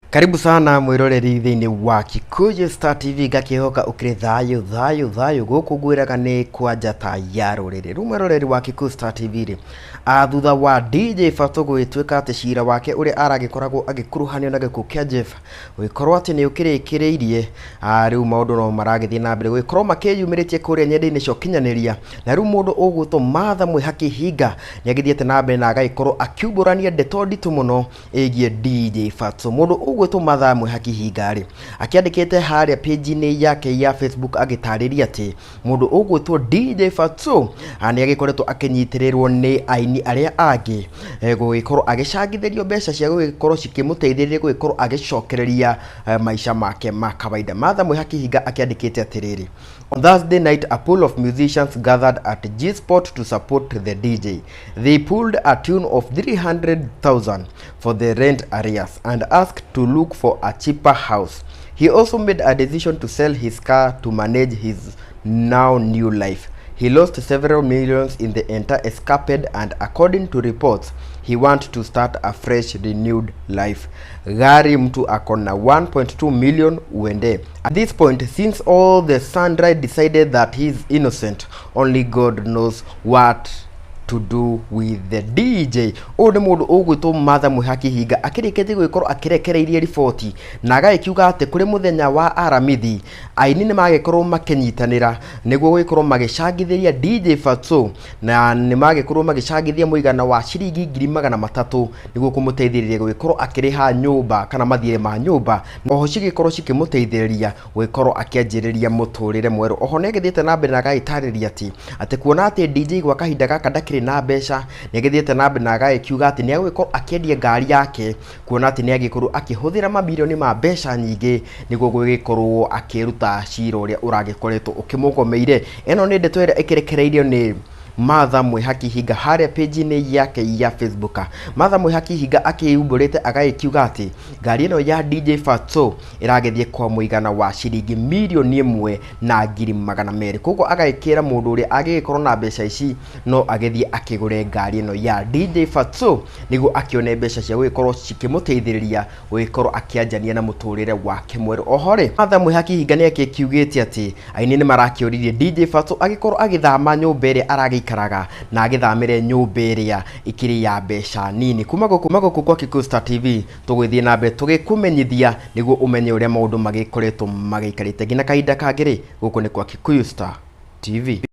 Karibu sana mwiroreri thiini wa Kikuyu Star TV, ngakihoka ukiri thayu thayu thayu. Guku ngwiraga ni kwa njata ya ruriri. Riu mwiroreri wa Kikuyu Star TV ri, thutha wa DJ Fatxo gwituika ati cira wake uria aragikoragwo agikuruhanio na gikuũ kia Jeff gwikorwo ati ni ukirikiriirie, riu maundu no maragithie na mbere gwikorwo makiyumiritie kuria nyenda-ini cia ukinyaniria. Na riu mundu ugwitwo Martha Mwihaki Hinga ni agithiete na mbere na agagikorwo akiumbũrania ndeto nditũ mũno ĩgiĩ DJ Fatxo. Mũndũ ũgwĩtwo Martha Mwihaki Hinga rĩ, akĩandĩkĩte harĩa page-inĩ yake ya Facebook agĩtarĩria atĩ mũndũ ũgwĩtwo DJ Fatxo nĩ agĩkoretwo akĩnyitĩrĩrwo nĩ aini arĩa angĩ, gũgĩkorwo agĩcangithĩrio mbeca cia gũgĩkorwo cikĩmũteithĩrĩria gũgĩkorwo agĩcokereria maica make ma kawaida. Martha Mwihaki Hinga akĩandĩkĩte atĩrĩrĩ: "On Thursday night, a pool of musicians gathered at G-Spot to support the DJ. They pulled a tune of 300,000 for the rent arrears and asked to look for a cheaper house. He also made a decision to sell his car to manage his now new life. He lost several millions in the entire escapade and, according to reports, he want to start a fresh, renewed life. Gari mtu akona 1.2 million uende. At this point, since all the sundry decided that he is innocent, only God knows what to do with the DJ." Ũyũ nĩ mũndũ ũgwĩtwo Martha Mwihaki Hinga akĩrĩkĩtie gũgĩkorwo akĩrekereirie riboti na agagĩkiuga atĩ kũrĩ mũthenya wa Aramithi aini nĩ magĩkorwo makĩnyitanĩra nĩguo gũgĩkorwo magĩcangithĩria DJ Fatxo, na nĩ magĩkorwo magĩcangithia mũigana wa ciringi 300,000 nĩguo kũmũteithĩrĩria gũgĩkorwo akĩrĩha nyũmba kana mathirĩ ma nyũmba, oho cigĩkorwo cikĩmũteithĩrĩria gũgĩkorwo akĩanjĩrĩria mũtũrĩre mwerũ. Oho nĩ agĩthiĩte na mbere na agagĩtarĩria atĩ kuona atĩ DJ gwa kahinda gaka ndakĩrĩ na mbeca, nĩ agĩthiĩte na mbere na agagĩkiuga atĩ nĩ agũgĩkorwo akĩendia ngari yake, kuona atĩ nĩ agĩkorwo akĩhũthĩra mamirioni ma mbeca nyingĩ nĩguo gũgĩkorwo akĩruta cira ũrĩa ũragĩkoretwo ũkĩmũgomeire. Ĩno nĩ ndeto ĩrĩa ĩkĩrekereirio nĩ Martha Mwihaki Hinga harĩa page-inĩ yake ya Facebook. Martha Mwihaki Hinga akĩumbũrĩte agagĩkiuga atĩ ngari ĩno ya DJ Fatxo ĩragĩthiĩ kwa mũigana wa ciringi 1,200,000. Koguo agagĩkĩra mũndũ ũrĩa angĩgĩkorwo na mbeca ici no agĩthiĩ akĩgũre ngari ĩno ya DJ Fatxo nĩguo akĩone mbeca cia gũgĩkorwo cikĩmũteithĩrĩria gũgĩkorwo akĩanjania na mũtũrĩre wake mwerũ. Oho rĩ, Martha Mwihaki Hinga nĩ akĩkiugĩte atĩ aini nĩ marakĩũririe DJ Fatxo agĩkorwo agĩthama nyũmba ĩrĩa aragĩikaraga na agĩthamĩre nyũmba ĩrĩa ĩkĩrĩ ya mbeca nini. Kuma gũkũ kwa Kikuyu Star TV tũgũgĩthiĩ na mbere tũgĩkũmenyithia nĩguo ũmenye ũrĩa maũndũ magĩkoretwo magĩikarĩte. Nginya kahinda kangĩ rĩ, gũkũ nĩ kwa Kikuyu Star TV.